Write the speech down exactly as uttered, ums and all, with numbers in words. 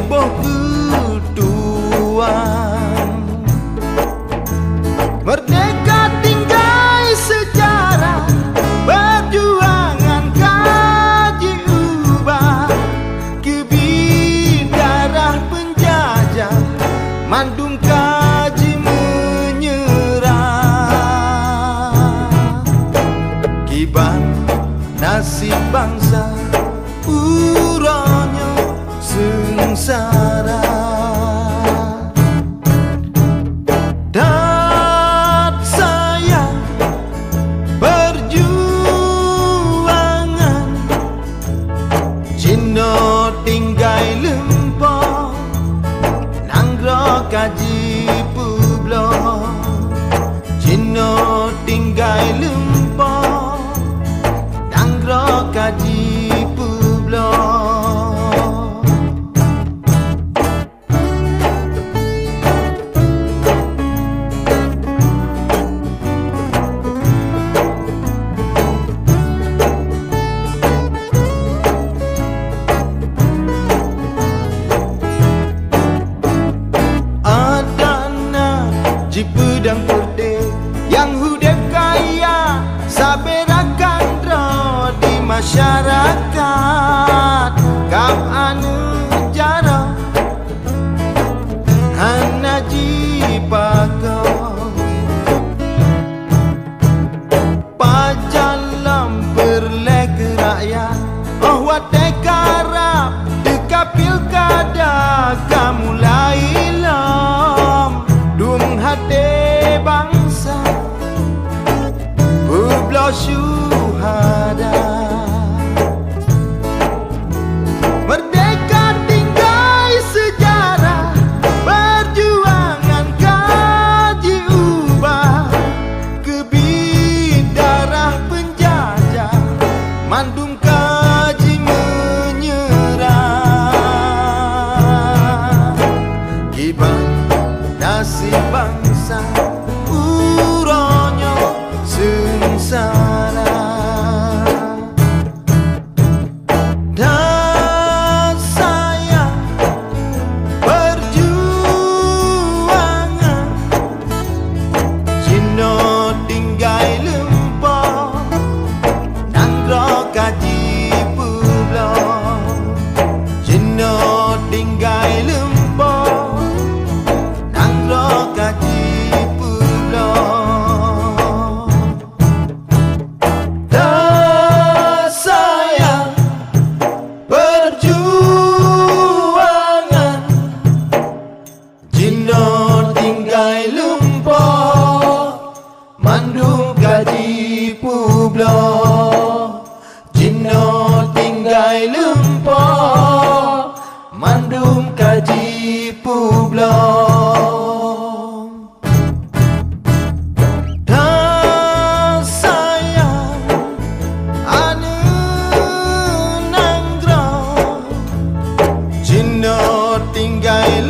boh keutuan. Merdeka tinggai sejarah, perjuangan ka jiubah. Keubiet darah peunjajah, mandum ka jimeunyeurah. Kiban nasib bansa uroe nyoe seungsara. That sayang perjuangan, jinoe tinggai lumpoe, nanggroe ka jipeubloe. Jinoe tinggai lumpoe, nanggroe ka jipeubloe. Adat na jipeudong peureudeh nyang udeb kaya, sabe rakan droe di masyarakat. Kab aneuk jaroe hana jipakoe. Pajan lom peureulée keu rakyat, óh watée karab teuka pilkada ka mulai lom. Dum até bansa peubloe syuhada. Merdeka tinggai sejarah, perjuangan ka jiubah. Keubiet darah peunjajah, mandum ka jimeunyeurah. Kiban nasib bansa uroe nyoe seungsara. That sayang perjuangan, jinoe tinggai lumpoe, nanggroe ka jipeubloe. Jinoe tinggai lumpoe, nanggroe ka jipeubloe. That sayang perjuangan, jinoe tinggai lumpoe, mandum ka jipeubloe. Jinoe tinggai lumpoe, mandum ka jipeubloe. That sayang aneuk nanggroe, jinoe tinggai